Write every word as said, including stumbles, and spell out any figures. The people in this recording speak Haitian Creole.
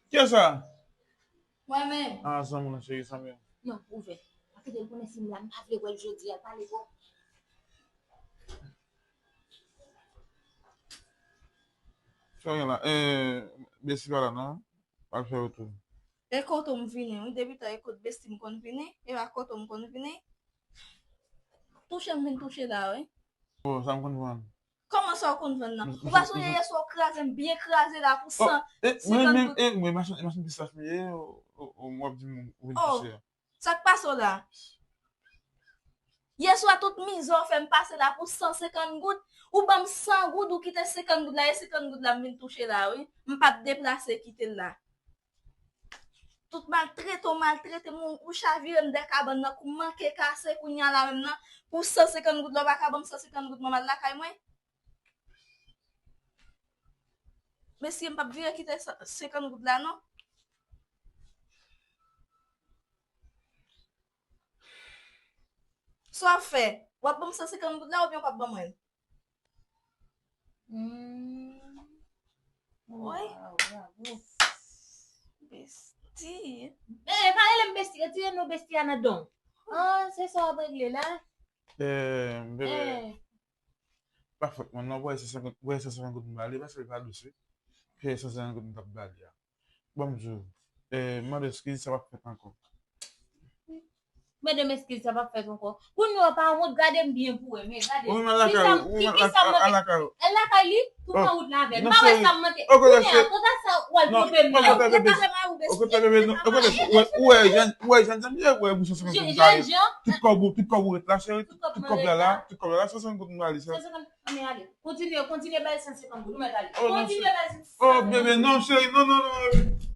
Kiyès sa? Mwen menm. Ah, zanmi w lan, cheri, zanmi w. Non, ouvè. Pa kite l konnen si m la, m pa vle wè l jodi a, l pale twòp. Sa gen la, eh, Besi pa la, non? Al fè retou. E kote m vini, wi, depi tan e kote Besi m konn vini, e pa kote m konn vini. Touche m vin touche la, wi. Oh, sa m konn vann. Kòman sa w konn vann nan? Ou pa sonje yè swa w kraze m byen kraze la pou san senkant goud. Mwen menm, eh, mwen machann, machann pistach m ye, w ap di m ou vin touche a. Sa k pase w la? Yè swa tout mizè w fè m pase la pou san senkant goud. Ou ban m san goud, ou kite senkant goud la, e senkant goud la m vin touche la, wi. M p ap deplase kite l la. Tout maltrete w maltrete m, ou chavire m dè kabann nan, kou m manke kase kounye a la menm nan. Pou san senkant goud la, w pa ka ban m san senkant goud mwen m al lakay mwen? Mesye, m p ap vire kite sa, senkant goud la, non. Sa w ap fè? W ap ban m san senkant goud la oubyen w p ap ban mwen l? Hmm. Wi. Waw, bravo. Besti. Eh, pa rele m besti, retire non besti a nan don. Ah, se sa w ap regle la? Eh, bebe. Eh. Pa fòt mwen, non, voye san senkant, voye san senkant goud m ba li, paske l pa dous, wi. Voye san senkant goud m t ap ba li a. Bon, m di w, eh, m mande w eskiz, sa p ap fèt ankò. Mande m eskiz, sa p ap fèt ankò. Kounye a w pa wont, gade m byen pou wè, men gade. Ou menm al lakay ou, ou menm al lakay ou, al lakay ou. Al lakay li, tou pran wout la avè l. M pa wè sa m manke. Kounye a, kanta sa w al twonpe m la. Okontrè, bebe, non, okontrè, ou wè, ou wè jan, ou wè jan, jan, ou wè bouch san senkant goud m ta ye. Tout kòb ou, tout kòb ou ret la, cheri, tout kòb la la, tout kòb la la, san senkant goud m ta li, sa. San senkant, ann ale. Kontinye, kontinye bay san senkant goud, ou mèt ale. Kontinye bay san senkant goud. Oh, bebe, non, cheri, non, non, non.